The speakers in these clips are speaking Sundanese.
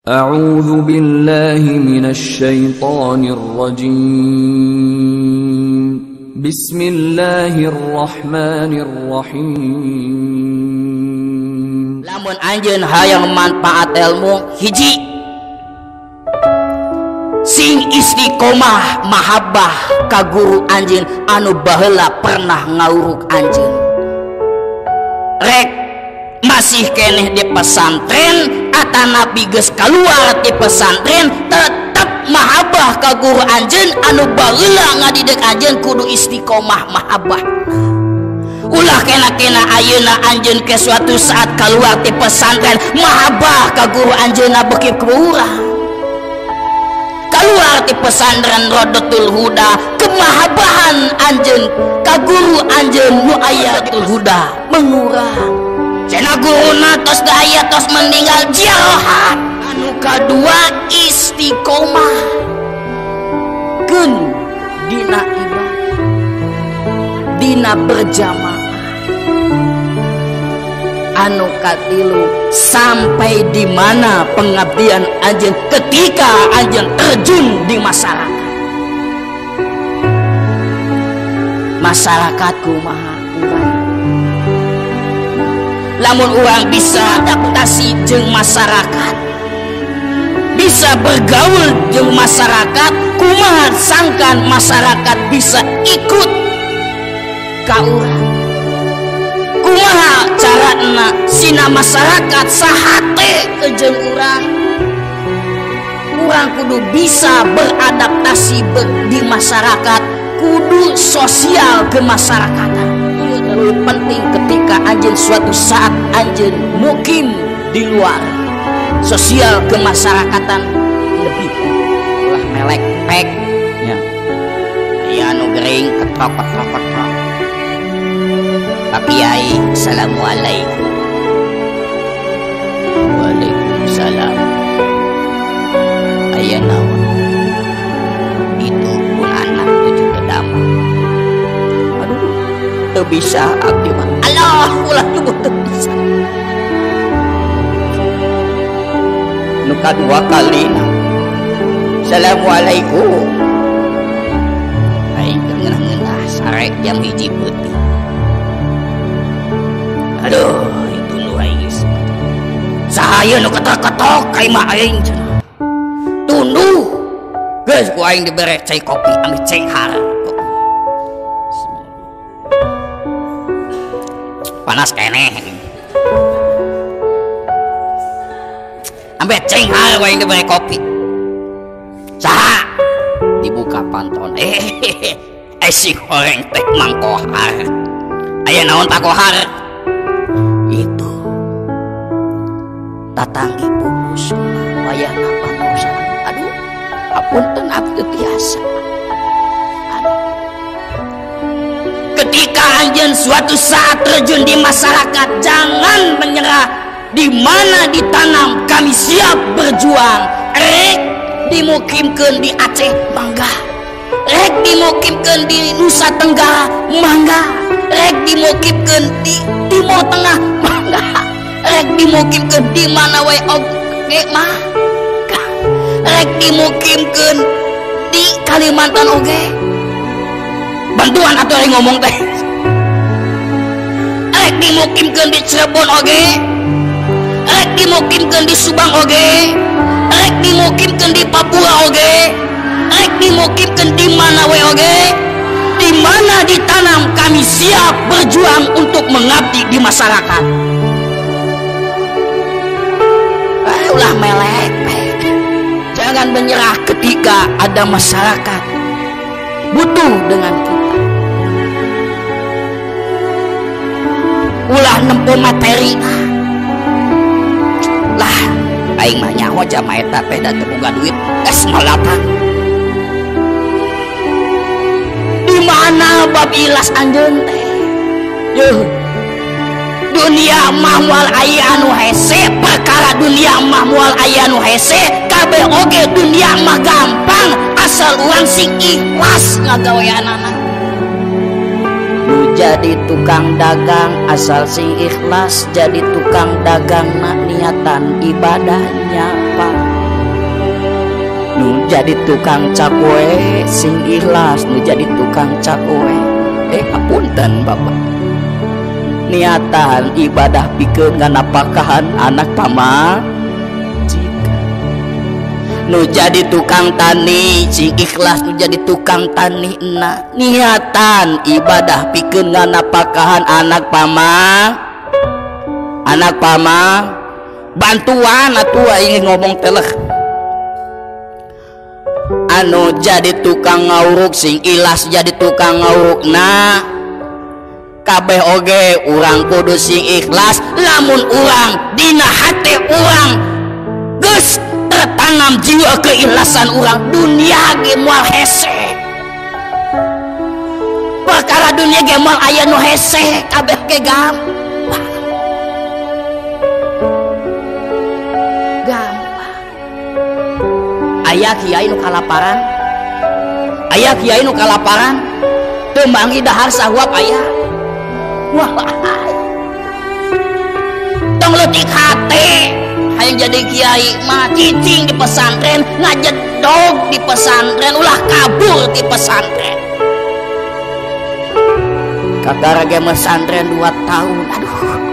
أعوذ بالله من الشيطان الرجيم. بسم الله الرحمن الرحيم. Lamun anjeun hayang manfaat ilmu hiji, sing istiqomah mahabbah ka guru anjeun anu baheula pernah ngawuruk anjeun. Rek masih keneh di pesantren atanapi geus kaluar di pesantren, tetep mahabbah ka guru anjeun anu baheula ngadidek anjeun kudu istiqomah mahabbah. Ulah kena-kena ayeuna anjeun ke suatu saat kaluar di pesantren mahabbah ka guru anjeunna beuki kurang. Kaluar di pesantren Rodotul Huda, kemahabahan anjeun ka guru anjeun nu Ayatul Huda mengurang. Cenah guruna tos daya tos meninggal jiarohan. Anu kadua istiqomah keun dina ibadah, dina berjamaah. Anu katilu sampai di mana pengabdian anjeun ketika anjeun terjun di masyarakat. Masyarakat kumaha urang? Lamun urang bisa adaptasi jeung masyarakat, bisa bergaul jeung masyarakat, kumaha sangkan masyarakat bisa ikut ka urang? Kumaha carana sina masyarakat sahate ke jeung urang? Urang kudu bisa beradaptasi di masyarakat, kudu sosial kemasyarakatan. Ieu terlalu penting ketika anjeun suatu saat anjeun mukim di luar, sosial kemasyarakatan lebih. Ulah melek pek nya. Aya anu gering ketok ketok ketok. Pak Kiai, assalamualaikum. Waalaikumsalam. Aya naon? Itu pun anak tujuh kedama. Aduh, teu bisa abdi mah. Allah, ulah nyebut teu bisa. Nu kadua kalina. Assalamualaikum. Aing teu ngeunah-ngeunah sare jam 1 peuting. Aduh, itu nu aing geus. Saha nu ketok-ketok ka imah aing cenah. Tunduh. Geus ku aing dibere cai kopi ameh cenghar. Panas keneh. Ameh cenghar ku aing dibere kopi. Saha? Dibuka panton. Si goreng teh Mang Kohar. Aya naon Pak Kohar? Itu tatanggi pupus wayahna pangurusan. Aduh, apunten abdi tiasa. Aduh. Ketika anjeun suatu saat terjun di masyarakat, jangan menyerah. Di mana ditanam kami siap berjuang. Rek dimukimkeun di Aceh mangga, rek dimukimkeun di Nusa Tenggara mangga, rek dimukimkeun di Timur Tengah mangga, rek dimukimkeun di mana wae oge mah, rek dimukimkeun di Kalimantan oge. Bantuan atuh ari ngomong teh. Rek dimukimkeun di Cirebon oge, rek dimukimkeun di Subang oge, rek dimukimkeun di Papua oge, rek dimukimkeun di mana wae oge. Di mana ditanam kami siap berjuang untuk mengabdi di masyarakat. Ulah melek. Jangan menyerah ketika ada masyarakat butuh dengan kita. Ulah nempo materi. Lah, aing mah nyaho jama eta teh da teu boga duit, geus malatan. Di mana bab ilas anjeun teh? Yuh. Dunia mah moal aya anu hese, perkara dunia mah moal aya anu hese, kabeh oge dunia mah gampang asal urang sing ikhlas ngagaweanana. Nu jadi tukang dagang asal sing ikhlas jadi tukang dagang na niatan ibadahnya Pak. Nu jadi tukang cakwe sing ikhlas, nu jadi tukang cakwe apunten bapak. Niatan ibadah pikeun nganapakahan anak pamajikan. Nu jadi tukang tani sing ikhlas, nu jadi tukang tani na niatan ibadah pikeun nganapakahan anak pama bantuan atuh aing ngomong teleh. Anu jadi tukang ngauruk sing ikhlas jadi tukang ngauruk na kabeh oge urang kudu sing ikhlas. Lamun urang dina hate urang geus tertanam jiwa keikhlasan urang, dunia ge moal hese. Perkara dunia ge moal aya nu hese, kabeh ge gampang. Gampang. Aya kiai nu kalaparan, aya kiai nu kalaparan teu manggih dahar sahuap aya. Wah, tong leutik hate hayang jadi kiai mah cicing di pesantren, ngajedog di pesantren, ulah kabur di pesantren. Kakara ge pesantren 2 tahun, aduh,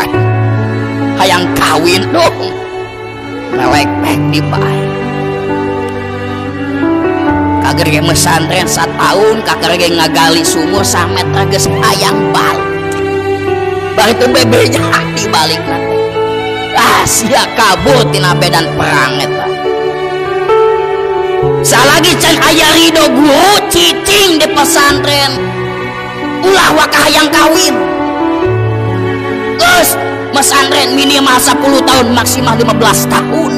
hayang kawin dong, melek-mek di bae. Kager ge pesantren 1 tahun, kakara ge ngagali sumur sameter geus hayang balik. Bari teu bebeja dibalik nanti. Ah, sia kabur tina medan perang eta. Salagi can aya ridho guru cicing di pesantren, ulah waka hayang kawin. Geus pesantren minimal 10 tahun maksimal 15 tahun.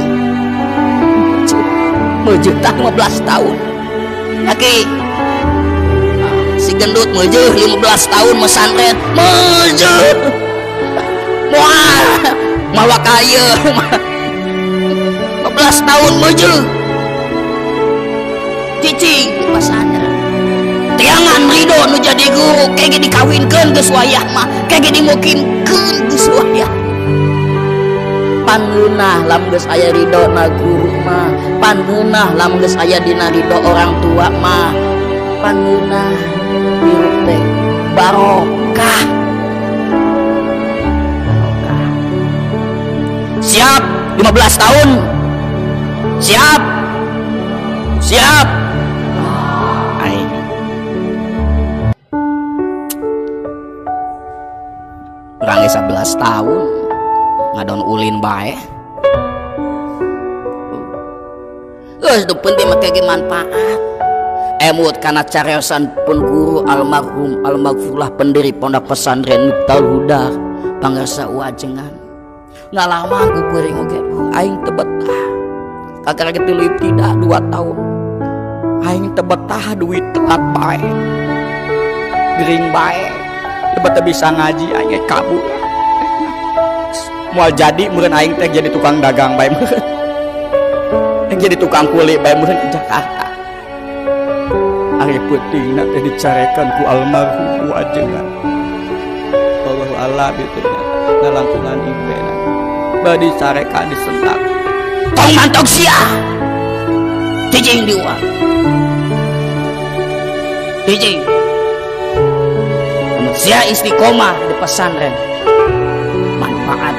Meujeut 15 tahun. Aki si gendut meujeut 15 tahun pesantren, meujeut. Moal mawa kaya 15 tahun meujeut. Cicing di pesantren. Tiangan ridho nu jadi guru kege dikawinkeun geus wayah mah, kege dimukimkeun geus wayah. Pangeunah lamun geus aya ridho na guru mah, pangeunah lamun geus aya dina ridho orang tua mah, pangeunah hirup teh barokah. Barokah. Siap 15 tahun. Siap. Siap. Aing. Urang 11 tahun ngadon ulin bae. Geus nu penting mah ge manfaat. Emut kana careosan pun guru almarhum almaghfurlah pendiri pondok pesantren Miftahul Huda pangersa wajengan. Ngalaman ku kuring oge aing teu betah. Kakara ge tilu ibtidah 2 tahun. Aing teu betah duit telat bae. Gering bae. Teu bisa ngaji aing kabur. Moal jadi meureun aing teh jadi tukang dagang bae meureun. Jadi tukang kuli bae meureun ke Jakarta. Ari peutingna teh dicarekan ku almarhum wajengan. Wallahu a'lam itu nya ngalangkungan impena. Bade dicarekan disentak. Tong mantok sia. Cicing di uang. Cicing. Lamun sia istiqomah di pesantren, manfaat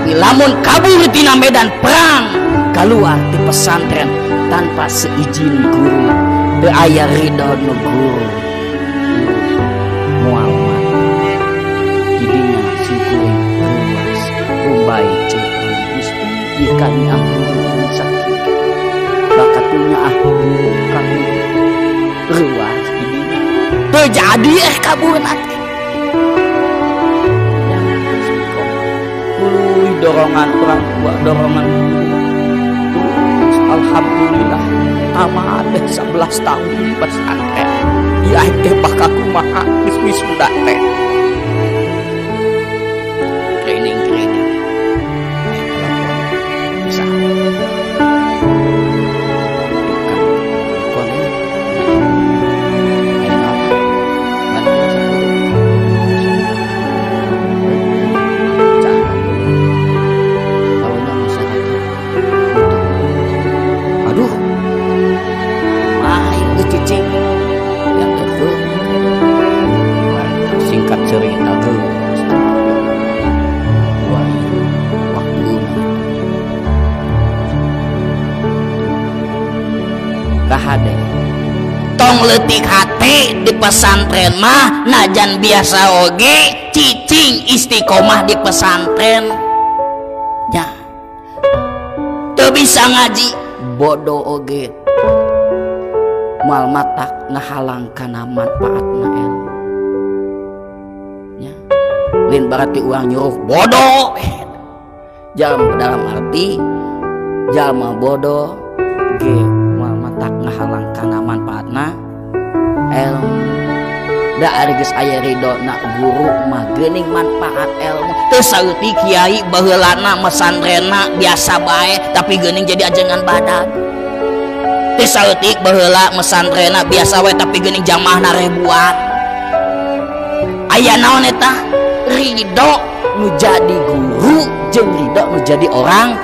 Tapi lamun kabur tina medan perang, keluar di pesantren tanpa seizin guru, teu aya ridho nu guru. Moal mati. Didinya si kuring luas, rumbai ceuk Gusti ieu kami ah guru sakitu. Bakat punya ah guru kami luas didinya. Teu jadi kabur nanti. Dorongan orang tua, dorongan guru. Terus alhamdulillah tamat 11 tahun di pesantren. Ieu teh bakal kumaha geus wisuda teh. Training. Bisa. Tong leutik hate di pesantren mah najan biasa oge cicing istiqomah di pesantren. Nya. Teu bisa ngaji bodoh oge. Moal matak ngahalang kana manfaatna ilmu. Nya. Lain berarti urang nyuruh bodoh. Jam dalam arti jalma bodoh ge moal matak ngahalang kana manfaatna ilmu. Da ari geus aya ridona guru mah geuning manfaat ilmu. Teu saeutik kiai baheulana mesantrenna biasa bae tapi geuning jadi ajengan badag. Teu saeutik baheula mesantrenna biasa wae tapi geuning jamaahna ribuan. Aya naon eta? Ridho nu jadi guru jeung ridho nu jadi orang.